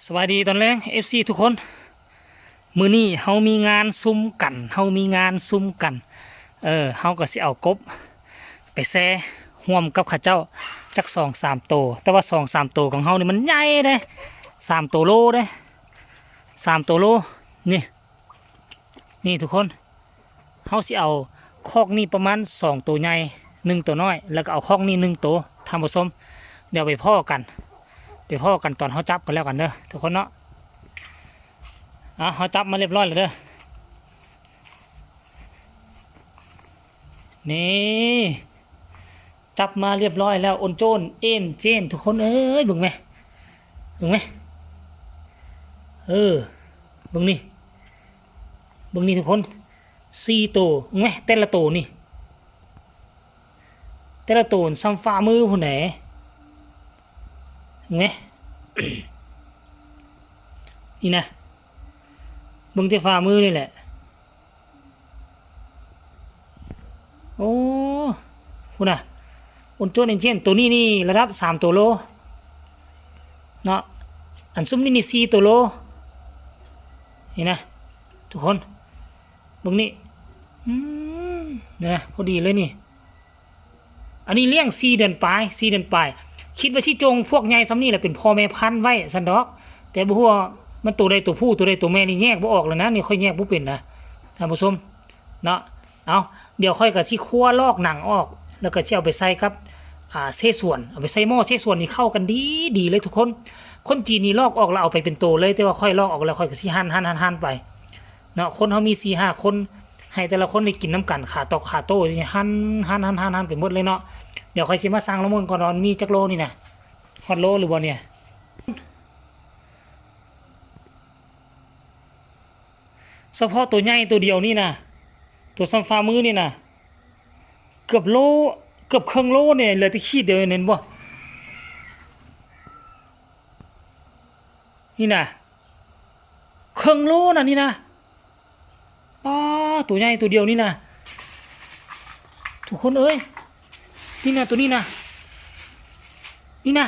ສະບາຍດີຕອນແລງ ເອັຟຊີ ທຸກຄົນ. ມື້ນີ້ເຮົາມີງານຊຸມກັນ ເຮົາມີງານຊຸມກັນ. ເອີ ເຮົາກໍຊິເອົາກົບໄປແຊ່ຮ່ວມກັບເຂົາເຈົ້າຈັກສອງສາມໂຕ. ແຕ່ວ່າສອງສາມໂຕຂອງເຮົານີ້ມັນໃຫຍ່ເດ້ ສາມໂຕໂລເດ້ ສາມໂຕໂລ. ນີ້ ນີ້ທຸກຄົນ ເຮົາຊິເອົາຄອກນີ້ປະມານສອງໂຕໃຫຍ່ ໜຶ່ງໂຕນ້ອຍ ແລ້ວກໍເອົາຄອກນີ້ໜຶ່ງໂຕ ທ່ານຜູ້ຊົມ. ດຽວໄປພໍ້ກັນ ໄປພໍ້ກັນຕອນເຮົາຈັບກັນແລ້ວກັນເດີທຸກຄົນເນາະ. ອ່າ ເຮົາຈັບມາລຽບຮ້ອຍແລ້ວເດີ. ນີ້ ຈັບມາລຽບຮ້ອຍແລ້ວ ໂອນໂຈນເອນເຈນ ທຸກຄົນເອີຍ. ເບິ່ງແມ ເບິ່ງແມ ເອີ ເບິ່ງນີ້ ເບິ່ງນີ້ທຸກຄົນ ສີ່ໂຕ. ເບິ່ງແມ ແຕ່ລະໂຕນີ້ ແຕ່ລະໂຕສ່ຳຝ່າມືພຸ້ນແຫຼະ. ເຫັນໄໝ? ນີ້ນະ ເບິ່ງແຕ່ຝ່າມືນີ້ແຫຼະ. ໂອ້ ພຸ້ນນະ ໂອນໂຈນເອນເຈນ ໂຕນີ້ນີ້ລະດັບສາມໂຕໂລເນາະ. ອັນຊຸມນີ້ນີ້ສີ່ໂຕໂລ. ນີ້ນະ ທຸກຄົນ ເບິ່ງນີ້ ອືມ ນີ້ນະ ພໍດີເລີຍນີ້. ອັນນີ້ລ້ຽງສີ່ເດືອນປາຍ ສີ່ເດືອນປາຍ. ຄິດວ່າຊິຈົ່ງພວກໃຫຍ່ຊ່ຳນີ້ແຫຼະ ເປັນພໍ່ແມ່ພັນໄວ້ຊັ້ນດອກ. ແຕ່ບໍ່ຮູ້ວ່າມັນໂຕໃດໂຕຜູ້ ໂຕໃດໂຕແມ່ນີ້ແຍກບໍ່ອອກແລ້ວນະ. ນີ້ຂ້ອຍແຍກບໍ່ເປັນນະ ທ່ານຜູ້ຊົມເນາະ. ເອົາ ດຽວຂ້ອຍກໍຊິຄົວລອກໜັງອອກ ແລ້ວກໍຊິເອົາໄປໃສ່ກັບ ອ່າ ເສສ່ວນ ເອົາໄປໃສ່ໝໍ້ເສສ່ວນນີ້ ເຂົ້າກັນດີໆເລີຍທຸກຄົນ. ຄົນຈີນນີ້ລອກອອກແລ້ວເອົາໄປເປັນໂຕເລີຍ ແຕ່ວ່າຂ້ອຍລອກອອກແລ້ວ ຂ້ອຍກໍຊິຫັ່ນໆໆໄປເນາະ. ຄົນເຮົາມີສີ່ຫ້າຄົນ ໃຫ້ແຕ່ລະຄົນໄດ້ກິນນຳກັນ ຂາຕອກຂາໂຕ້ ຊິຫັ່ນໆໆໄປໝົດເລີຍເນາະ. ດຽວຂ້ອຍຊິມາຊັ່ງລອງເບິ່ງກ່ອນວ່າມັນມີຈັກໂລນີ້ນະ ຮອດໂລຫຼືບໍ່ນີ້. ສະເພາະໂຕໃຫຍ່ໂຕດຽວນີ້ນະ ໂຕສ່ຳຝ່າມືນີ້ນະ ເກືອບໂລ ເກືອບເຄິ່ງໂລນີ້ ເຫຼືອແຕ່ຂີດດຽວ ເຫັນບໍ່? ນີ້ນະ ເຄິ່ງໂລນະນີ້ນະ. ປ້າ ໂຕໃຫຍ່ໂຕດຽວນີ້ນະ ທຸກຄົນເອີຍ. ນີ້ນະ ໂຕນີ້ນະ ນີ້ນະ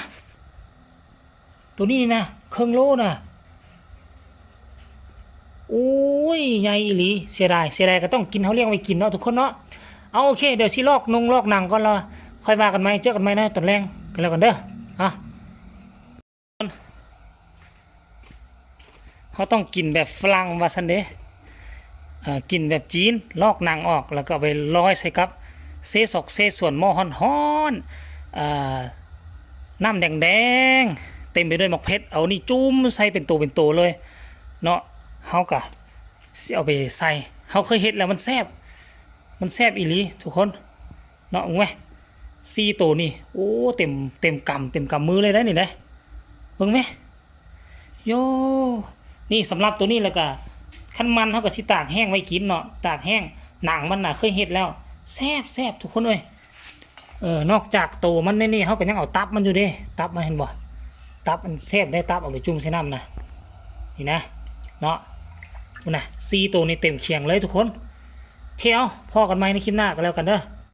ໂຕນີ້ນີ້ນະ ເຄິ່ງໂລນະ. ໂອ້ຍ ໃຫຍ່ອີ່ຫຼີ. ເສຍດາຍ ເສຍດາຍກໍຕ້ອງກິນ ເຮົາລ້ຽງໄວ້ກິນເນາະ ທຸກຄົນເນາະ. ເອົາ ໂອເຄ ດຽວຊິລອກໜຸ່ງລອກໜັງກ່ອນ ແລ້ວຄ່ອຍວ່າກັນໃໝ່ ເຈີກັນໃໝ່ໃນຕອນແລງກັນແລ້ວກັນເດີ. ເຮົາຕ້ອງກິນແບບຝຣັ່ງວ່າຊັ້ນເດ້ ເອີ ກິນແບບຈີນ ລອກໜັງອອກ ແລ້ວກໍເອົາໄປລອຍໃສ່ກັບເສສອກເສສ່ວນ ໝໍ້ຮ້ອນໆ ເອີ ນ້ຳແດງໆ ເຕັມໄປດ້ວຍໝາກເຜັດ. ເອົານີ້ຈຸ່ມໃສ່ເປັນໂຕເປັນໂຕເລີຍເນາະ. ເຮົາກໍຊິເອົາໄປໃສ່ ເຮົາເຄີຍເຮັດແລ້ວ ມັນແຊບ ມັນແຊບອີ່ຫຼີທຸກຄົນເນາະ. ເບິ່ງແມ ສີ່ໂຕນີ້ ໂອ້ ເຕັມ ເຕັມກຳ ເຕັມກຳມືເລີຍໄດ໋ນີ້ໄດ໋. ເບິ່ງແມ ໂຢ ນີ້ສຳລັບໂຕນີ້. ແລ້ວກະຄັນມັນ ເຮົາກະຊິຕາກແຫ້ງໄວ້ກິນເນາະ ຕາກແຫ້ງ. ໜັງມັນນະເຄີຍເຮັດແລ້ວ ແຊບໆ ທຸກຄົນເອີຍ. ເອີ ນອກຈາກໂຕມັນໃນນີ້ ເຮົາກະຍັງເອົາຕັບມັນຢູ່ເດ້ ຕັບມັນ ເຫັນບໍ່? ຕັບມັນແຊບໄດ໋ ຕັບເອົາໄປຈຸ່ມໃສ່ນ້ຳນະ ນີ້ນະເນາະ. ພຸ້ນນະ ສີ່ໂຕນີ້ເຕັມຂຽງເລີຍທຸກຄົນ. ໂອເຄ ເອົາ ພໍ້ກັນໃໝ່ໃນຄລິບໜ້າກໍແລ້ວກັນເດີ.